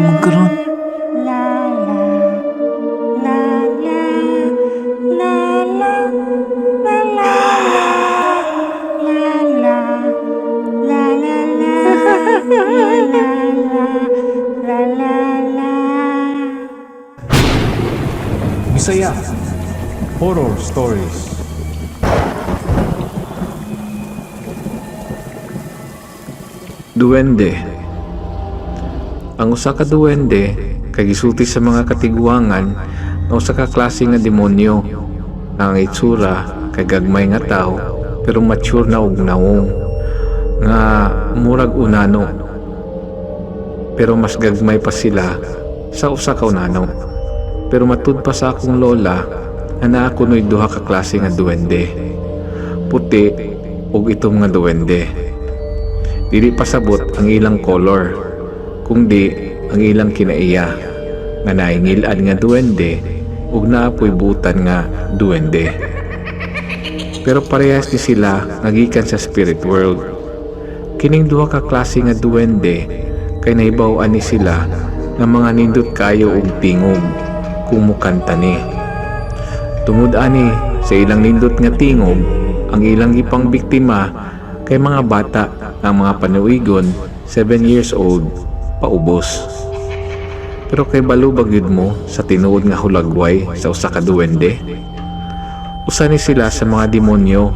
Dungog karon. La la la la la la la la la la la la la la la la la. Bisaya Horror Stories. Duwende. Ang usa ka duwende kay gisulti sa mga katiguangan nga usa ka klase nga demonyo nga ang itsura kay gagmay nga tawo pero mature na og nawong nga murag unano, pero mas gagmay pa sila sa usa ka unano. Pero matud pa sa akong lola nga naa kuno'y duha ka klase nga duwende, puti ug itom nga duwende. Dili pasabot ang ilang color, kungdi ang ilang kinaiya, nga naingil-an nga duwende ug naapoy butan nga duwende. Pero parehas ni sila nga gikan sa spirit world. Kining duha ka klase nga duwende kay nahibaw-an ni sila nga mga nindot kayo og tingog kung mukanta ni. Tungod ani sa ilang nindot nga tingog, ang ilang gipang biktima kay mga bata nga ang mga panuigon 7 years old paubos. Pero kay balo ba gyud mo sa tinuod nga hulagway sa usa ka duwende? Usa ni sila sa mga demonyo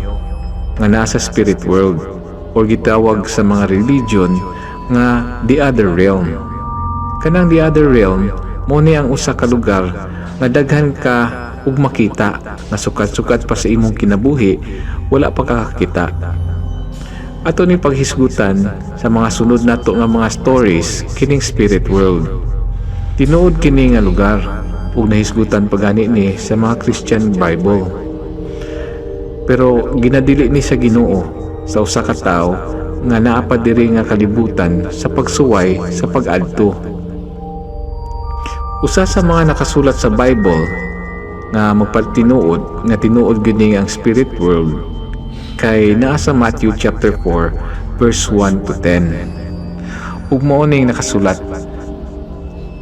nga naa sa spirit world or gitawag sa mga religion nga the other realm. Kanang the other realm mo ni ang usa ka lugar nga daghan ka ug makita nga sukad-sukad pa sa imong kinabuhi wala pa ka kakita. Ato ni paghisgutan sa mga sunod nato nga mga stories kining spirit world. Tinuod kini nga lugar ug nahisgutan pa gani ni sa mga Christian Bible. Pero ginadili ni sa Ginoo sa usa ka tawo nga naa pa diri nga kalibutan sa pagsuway sa pag-adto. Usa sa mga nakasulat sa Bible nga magpatinuod nga tinuod gyud ni ang spirit world kay naa sa Matthew chapter 4 verse 1 to 10. Ug mao ning nakasulat: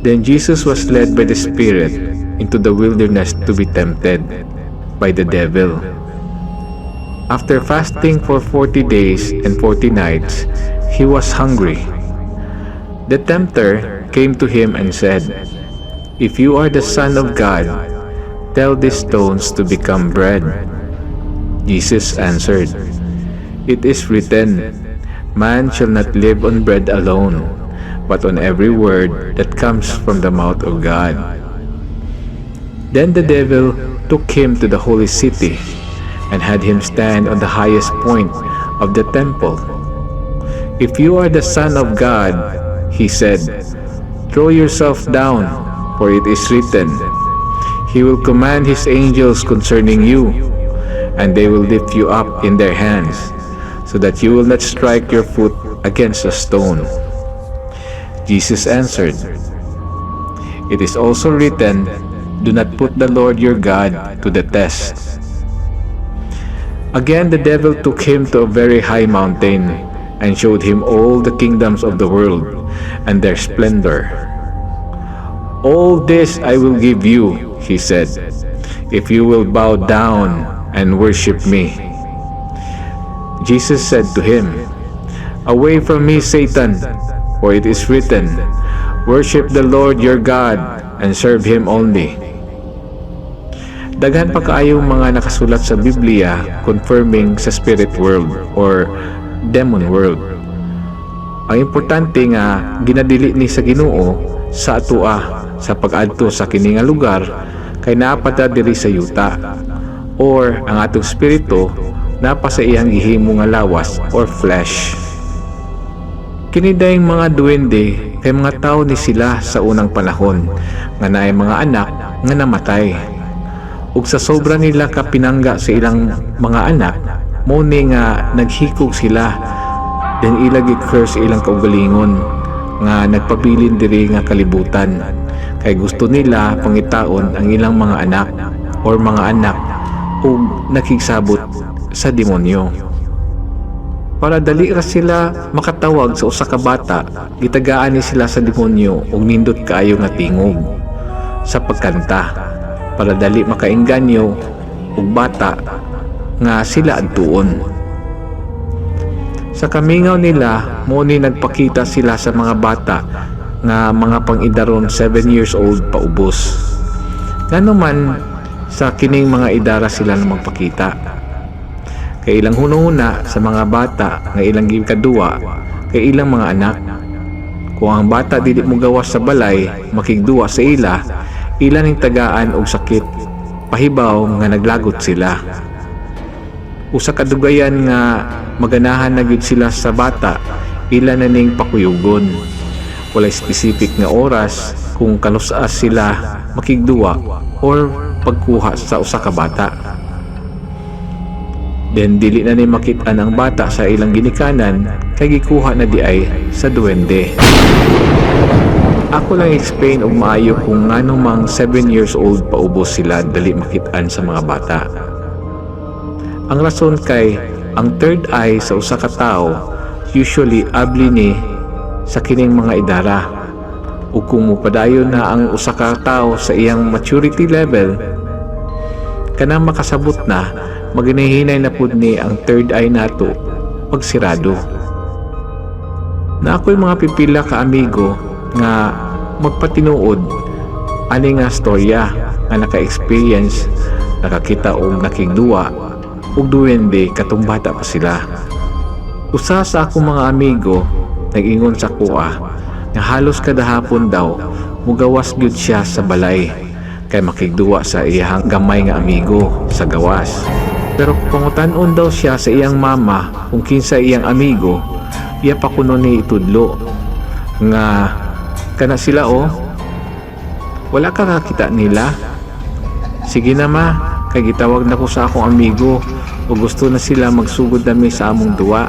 "Then Jesus was led by the Spirit into the wilderness to be tempted by the devil. After fasting for 40 days and 40 nights, he was hungry. The tempter came to him and said, 'If you are the Son of God, tell these stones to become bread.' Jesus answered, 'It is written, Man shall not live on bread alone, but on every word that comes from the mouth of God.' Then the devil took him to the holy city and had him stand on the highest point of the temple. 'If you are the Son of God,' he said, 'throw yourself down, for it is written, He will command His angels concerning you, and they will lift you up in their hands, so that you will not strike your foot against a stone.' Jesus answered, 'It is also written, Do not put the Lord your God to the test.' Again, the devil took him to a very high mountain and showed him all the kingdoms of the world and their splendor. 'All this I will give you,' he said, 'if you will bow down and worship me.' Jesus said to him, 'Away from me, Satan, for it is written, Worship the Lord your God and serve him only.'" Daghan pa kaayong mga nakasulat sa Biblia confirming sa spirit world or demon world. Ang importante nga ginadili ni sa Ginoo sa atoa sa pag-adto sa kini nga lugar kay naa pa ta diri sa yuta or ang atong espiritu naa pa sa iyang gihimo nga lawas or flesh. Kini dayong mga duwende kay mga tao ni sila sa unang panahon nga naay mga anak nga namatay. Ug sa sobra nila ka pinangga sa ilang mga anak, mo ni nga naghikog sila, then ila gi-curse ilang kaugalingon nga nagpabilin diri nga kalibutan kay gusto nila pangitaon ang ilang mga anak or mga anak ug nakigsabot sa demonyo. Para dali ra sila makatawag sa usa ka bata, gitagaan ni sila sa demonyo og nindot kaayo nga tingog sa pagkanta para dali makainganyo og bata nga sila adtuon. Sa kamingaw nila, mo ni nagpakita sila sa mga bata nga mga pang-idaron 7 years old paubos. Ngano man sa kining mga idara sila na magpakita? Kay ilang hunahuna sa mga bata nga ilang gikaduwa kay ilang mga anak. Kung ang bata dili mo gawas sa balay, makigduwa sa ila, ila ning tagaan og sakit, pahibaw nga naglagot sila. Usa ka dugayan nga maganahan na gyud sila sa bata, ila na ning pakuyugon. Walay specific nga oras kung kanus-a sila makigduwa or pagkuha sa usa ka bata. Then dili na ni makit-an ang bata sa ilang ginikanan kay gikuha na diay sa duwende. Ako lang explain og maayo kung ngano mang 7 years old paubos sila dali makit-an sa mga bata. Ang rason kay ang third eye sa usa ka tawo usually abli ni sa kining mga idara. Ug kung mopadayon na ang usa ka tawo sa iyang maturity level, kanang makasabot na, maginahinay na pud ni ang third eye nato pagsirado. Na ako'y mga pipila ka amigo nga magpatinuod ani nga storya nga naka-experience, nakakita og nakigduwa og duwende katong bata pa sila. Usa sa akong mga amigo nag-ingon sa kuha nga halos kada hapon daw mugawas gyud siya sa balay kay makigduwa sa iyang gamay nga amigo sa gawas. Pero pangutan-on daw siya sa iyang mama kung kinsa iyang amigo, iya pa kuno ni itudlo nga kana sila oh. Wala ka kakita nila. Sige na, ma, kay gitawag na ko sa akong amigo o gusto na sila magsugod nami sa among duwa.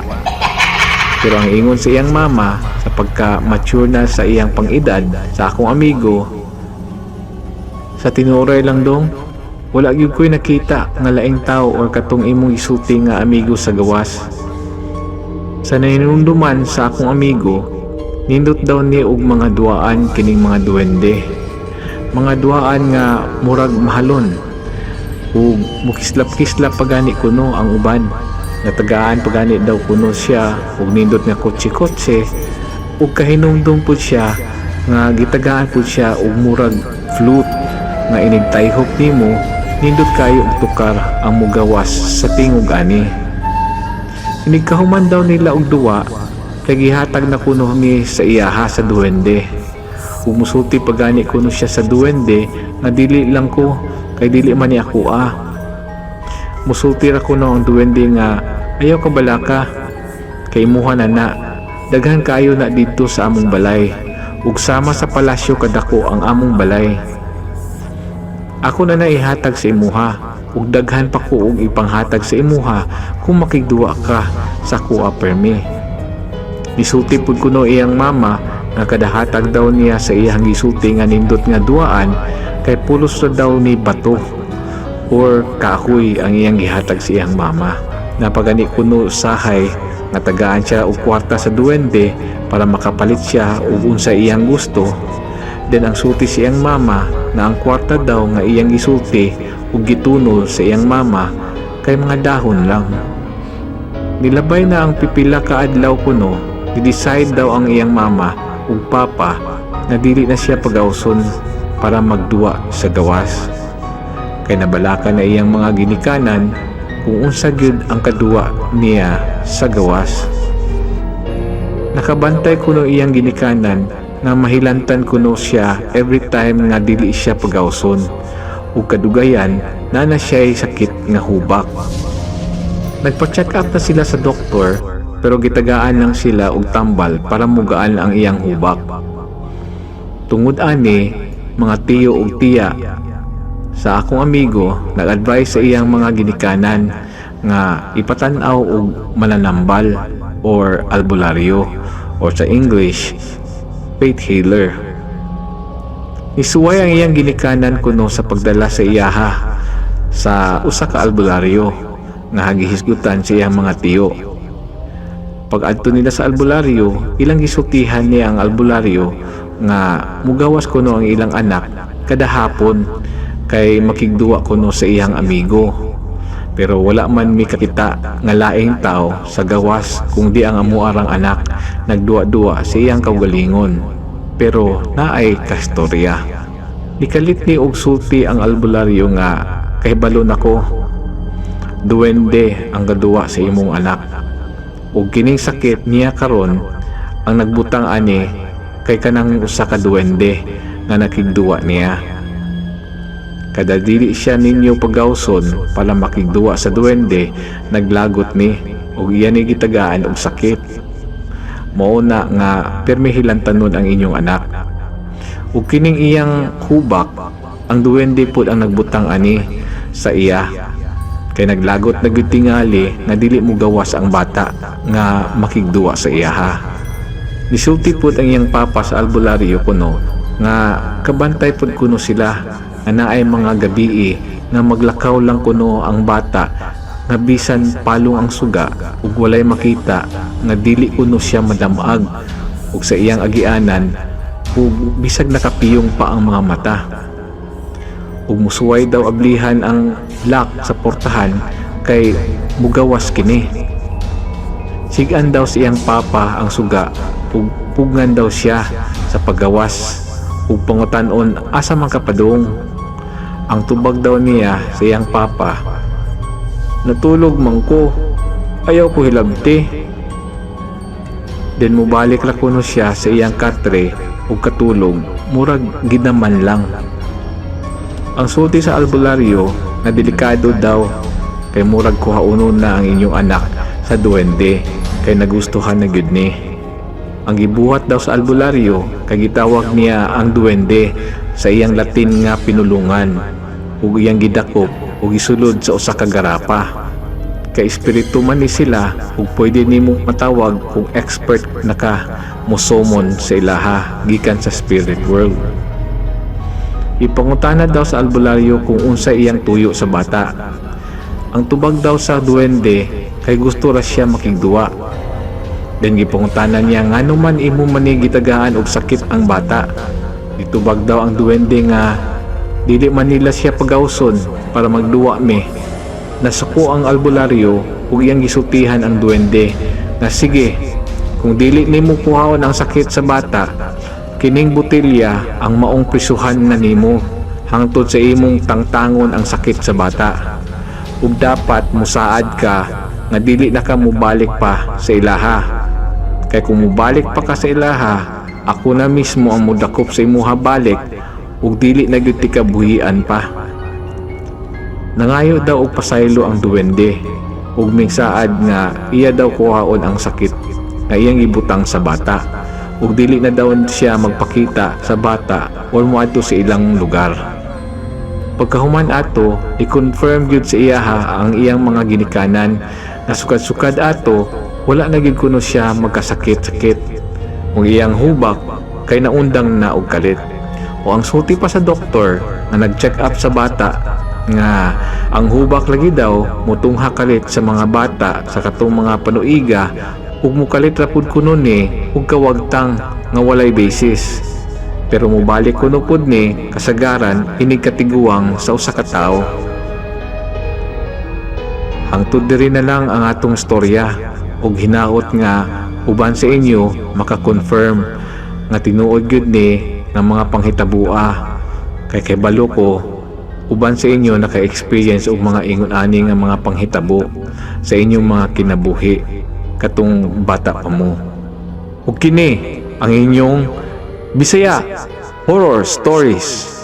Pero ang ingon sa iyang mama, sa pagka mature na sa iyang pang-edad sa akong amigo, sa tinuoray lang dong, wala gyud ko'y nakita nga laing tao or katong imong isulti nga amigo sa gawas. Sa nahinumduman sa akong amigo, nindot daw ni og mga duaan kining mga duwende. Mga duaan nga murag mahalon ug mukislap-kislap pagani kuno ang uban. Natagaan pagani daw kuno siya og nindot nga kotse-kotse ug kahinumdum pud siya nga gitagaan pud siya og murag flute nga inig tayhop nimo, nindot kayo og tukar ang mugawas sa tingog ani. Inig kahuman daw nila og duwa kay gihatag na kuno ni sa iyaha sa duwende. Ug musulti pagani kuno siya sa duwende nga dili lang ko kay dili man ni ako ah. Musulti ra kuno ang duwende nga ayaw ka balaka kay imuha na na. Daghan kayo na didto sa among balay ug sama sa palasyo kadako ang among balay. Ako na naihatag sa imuha ug daghan pa ko og ipanghatag sa imuha kung makigduwa ka sa kuha permi. Nisulti pud kuno iyang mama nga kadahatag daw niya sa iyang gisulti nga nindot nga duaan kay pulos na daw ni bato or kahoy ang iyang gihatag sa iyang mama. Napagani kuno sahay nga tagaan siya og kwarta sa duwende para makapalit siya og unsa iyang gusto. Then ang sulti sa iyang mama na ang kwarta daw nga iyang gisulti ug gitunol sa iyang mama kay mga dahon lang. Nilabay na ang pipila ka adlaw kuno, ni-decide daw ang iyang mama ug papa na dili na siya pagawson para magduwa sa gawas. Kay nabalaka na iyang mga ginikanan kung unsa gyud ang kaduwa niya sa gawas. Nakabantay kuno iyang ginikanan nga mahilantan kuno siya every time nga dili siya pagawson ug kadugayan na na siya'y sakit nga hubak. Nagpa-check up na sila sa doktor pero gitagaan lang sila og tambal para mugaan ang iyang hubak. Tungod ani, mga tiyo ug tiya sa akong amigo nag-advise sa iyang mga ginikanan nga ipatan-aw og mananambal or albularyo or sa English, faith healer. Nisuway ang iyang ginikanan kuno sa pagdala sa iyaha sa usa ka albularyo nga gihisgutan sa iyang mga tiyo. Pag adto nila sa albularyo, ilang gisultihan niya ang albularyo nga mugawas kuno ang ilang anak kada hapon kay makigduwa kuno sa iyang amigo. Pero wala man mi kakita nga laing tao sa gawas kung di ang amuarang anak nagduwa-duwa sa iyang kaugalingon. Pero naay kastorya. Nikalit ni og sulti ang albularyo nga kahibalo nako, duwende ang gaduwa sa imong anak. Ug kining sakit niya karon, ang nagbutang ani kay kanang usa ka duwende nga nakigduwa niya. Kada dili siya ninyo pagawson para makigduwa sa duwende, naglagot ni ug iya ni gitagaan og sakit. Mao na nga pirmi hilantanon ang inyong anak. Ug kining iyang hubak, ang duwende pud ang nagbutang ani sa iya. Kay naglagot na gyud tingali nga dili mo gawas ang bata nga makigduwa sa iyaha. Nisulti pud ang iyang papa sa albularyo kuno nga kabantay pud kuno sila nga naay mga gabii nga maglakaw lang kuno ang bata nga bisan palong ang suga ug walay makita nga dili kuno siya madamag ug sa iyang agianan ug bisag nakapiyong pa ang mga mata. Ug musuway daw ablihan ang lock sa portahan kay mugawas kini. Sig-an daw sa iyang papa ang suga ug pugngan daw siya sa paggawas ug pangutan-on asa man ka padung. Ang tubag daw niya sa iyang papa, "Natulog man ko, ayaw ko hilabti." Then mubalik ra kuno siya sa iyang katre ug katulog, murag ginaman lang. Ang sulti sa albularyo nga delikado daw kay murag kuhaunon na ang inyong anak sa duwende kay nagustuhan na gyud ni. Ang gibuhat daw sa albularyo kay gitawag niya ang duwende sa iyang Latin nga pinulungan ug iyang gidakop ug gisulod sa usa ka garapa. Kay espiritu man ni sila ug pwede nimo matawag kung expert na ka mosummon sa ilaha gikan sa spirit world. Ipangutana daw sa albularyo kung unsa iyang tuyo sa bata. Ang tubag daw sa duwende kay gusto ra siya makigduwa. Then gipangutana niya, "Ngano man imo man ni gitagaan og sakit ang bata?" Ditubag daw ang duwende nga dili man nila siya pagawson para magduwa mi. Nasuko ang albularyo ug iyang gisultihan ang duwende nga sige, kung dili nimo kuhaon ang sakit sa bata, kining botelya ang maong prisuhan na nimo hangtod sa imong tangtangon ang sakit sa bata. Ug dapat musaad ka nga dili na ka mubalik pa sa ilaha. Kay kung mubalik pa ka sa ilaha, ako na mismo ang mudakop sa imuha balik ug dili na gyud tika buhian pa. Nangayo daw og pasaylo ang duwende ug mingsaad nga iya daw kuhaon ang sakit nga iyang gibutang sa bata ug dili na daw siya magpakita sa bata or moadto sa ilang lugar. Pagkahuman ato, i-confirm gyud sa iyaha ang iyang mga ginikanan na sukad-sukad ato, wala na gyud kuno siya magkasakit-sakit. Ug iyang hubak kay naundang na og kalit. O ang sulti pa sa doktor nga nag-check up sa bata nga ang hubak lagi daw mutungha kalit sa mga bata sa katong mga panuiga ug mukalit ra pud kuno ni ug kawagtang nga walay basis. Pero mubalik kuno pud ni kasagaran inig katiguang sa usa ka tawo. Hangtod diri na lang ang atong storya ug hinaot nga uban sa inyo maka-confirm nga tinuod gyud ni nga mga panghitaboa, kay kabalo ko uban sa inyo naka-experience og mga ingon ani nga mga panghitabo sa inyong mga kinabuhi katong bata pa mo. Ug kini ang inyong Bisaya Horror Stories.